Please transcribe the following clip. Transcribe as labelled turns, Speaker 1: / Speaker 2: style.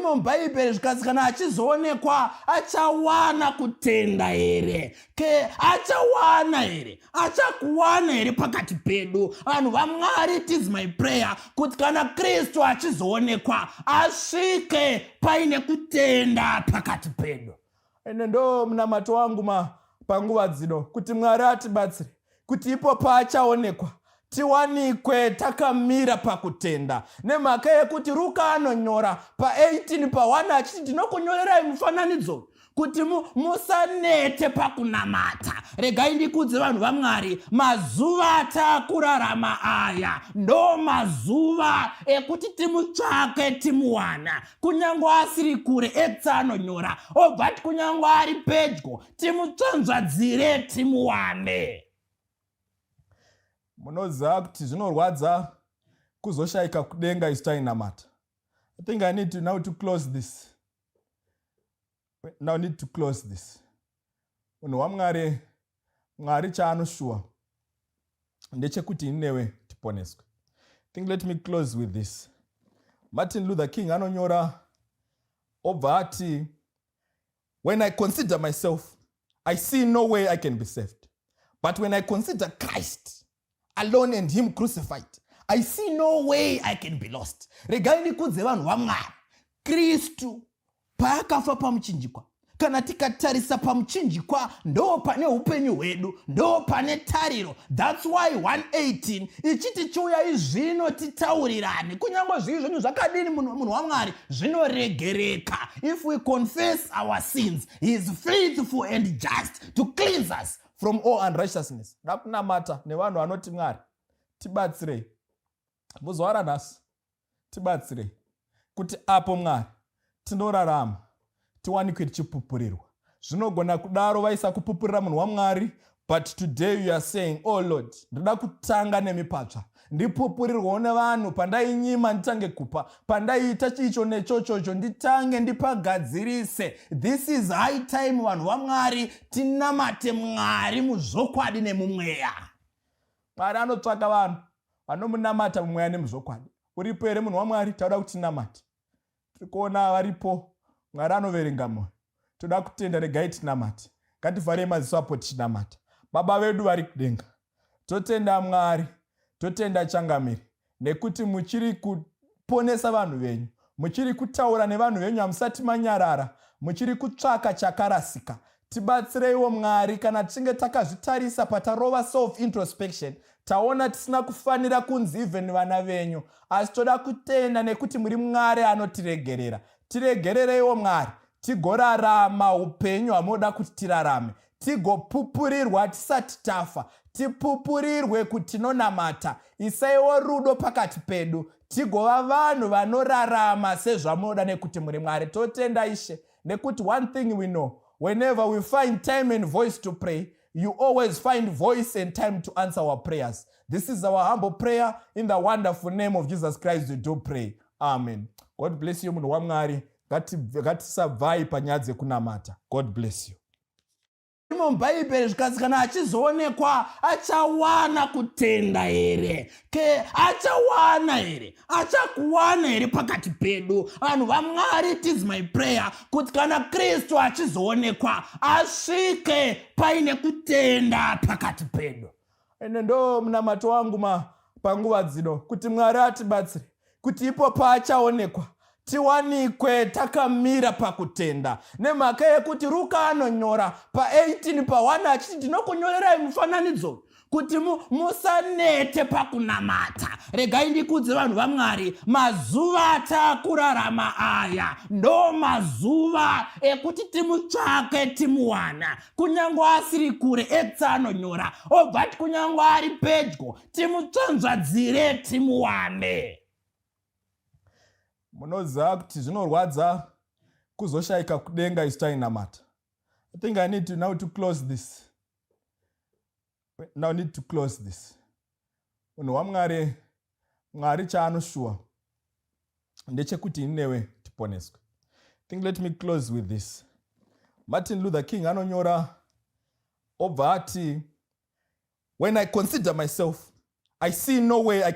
Speaker 1: Mubhaibheri zvikanzi kana achizoonekwa, achawana kutenda here? Ke achawana here? Achakuwana here pakati pedu, vanhu vaMwari? It is my prayer kuti kana Kristu achizoonekwa, asvike paine kutenda pakati pedu. Ende ndo munamato wangu ma panguva dzino, kuti Mwari atibatsire kuti ipo paachaonekwa, tiwanikwe takamira pakutenda, nemhaka yekuti Ruka anonyora pa18 pa1 achiti, "Ndinokunyorerai mufananidzo kuti musanete pakunamata." Regai ndikudze vanhu vaMwari, mazuva ataakurarama aya ndo mazuva ekuti timutsvake timuwana, kunyange asiri kure. Acts anonyora, obva ati kunyange ari pedyo, timutsvanzvadzire timuwane.
Speaker 2: Munoziva kuti zvinorwadza kuzoshayika kudenga isu tainamata. I think I need to now to close this. Now need to close this. Munhu waMwari, Mwari chaanoshuwa ndechekuti inewe tiponeswe. I think let me close with this. Martin Luther King anonyora, obva ati, "When I consider myself, I see no way I can be saved. But when I consider Christ alone and him crucified, I see no way I can be lost."
Speaker 1: Regai ndikudze vanhu vaMwari, Kristu paakafa pamuchinjikwa, kana tikatarisa pamuchinjikwa, ndo pane upenyu hwedu, ndo pane tariro. That's why 118 ichiti, "Chiuyai zvino titaurirane." Kunyange zvivi zvenyu zvakadini, munhu waMwari, zvinoregereka. If we confess our sins, he is faithful and just to cleanse us
Speaker 2: from all unrighteousness. Da kunamata nevanhu vanoti, "Mwari, tibatsirei muzuva ranhasi, tibatsirei kuti apo, Mwari, tinorarama, tiwanikwe tichipupurirwa." Zvinogona kudaro vaisa kupupurira munhu waMwari, but today you are saying, "Oh Lord, ndoda kutanga nemi patsva, ndipupurirwawo nevanhu. Pandainyima, nditange kupa. Pandaiita chicho nechochocho, nditange ndipagadzirise." This is high time, vanhu vaMwari, tinamate Mwari muzvokwadi nemumweya. Mwari anotsvaka vanhu vanomunamata mumweya nemuzvokwadi. Uripo here, munhu waMwari? Tauda kuti tinamate. Tiri kuona varipo. Mwari anoverenga mwoyo. Toda kutenda. Regai tinamate. Ngativharei maziso apo tichinamata. Baba vedu vari kudenga, totenda Mwari, totenda Changamire, nekuti muchiri kuponesa vanhu venyu, muchiri kutaura nevanhu venyu, hamusati manyarara, muchiri kutsvaka chakarasika. Tibatsireiwo Mwari, kana tichinge takazvitarisa, patarova self introspection, taona tisina kufanira kunzi even vana venyu, asi toda kutenda nekuti muri Mwari anotiregerera. Tiregerereiwo Mwari, tigorarama upenyu hwamunoda kuti tirarame, tigopupurirwa tisati tafa, tipupurirwe kuti tinonamata. Isaiwo rudo pakati pedu, tigova vanhu vanorarama sezvamunoda, nekuti muri Mwari. Totenda Ishe, nekuti one thing we know, whenever we find time and voice to pray, you always find voice and time to answer our prayers. This is our humble prayer. In the wonderful name of Jesus Christ we do pray. Amen. God bless you, munhu waMwari. Ngatisabvai panyaya dzekunamata. God bless you.
Speaker 1: Mubhaibheri zvikanzi kana achizoonekwa, achawana kutenda here? Ke achawana here? Achakuwana here pakati pedu, vanhu vaMwari? It is my prayer kuti kana Kristu achizoonekwa, asvike paine kutenda pakati pedu.
Speaker 2: Ende ndo munamato wangu ma panguva dzino, kuti Mwari atibatsire kuti ipo paachaonekwa, tiwanikwe takamira pakutenda, nemhaka yekuti Ruka anonyora pa18 pa1 achiti,
Speaker 1: "Ndinokunyorerai mufananidzo kuti musanete pakunamata." Regai ndikudze vanhu vaMwari, mazuva ataakurarama aya ndo mazuva ekuti timutsvake timuwana, kunyange asiri kure. Acts anonyora, obva ati kunyange ari pedyo, timutsvanzvadzire timuwane.
Speaker 2: Munoziva kuti zvinorwadza kuzoshayika kudenga isu tainamata. I think I need to now to close this. Now need to close this. Munhu waMwari, Mwari chaanoshuwa ndechekuti inewe tiponeswe. I think let me close with this. Martin Luther King anonyora, obva ati, "When I consider myself, I see no way I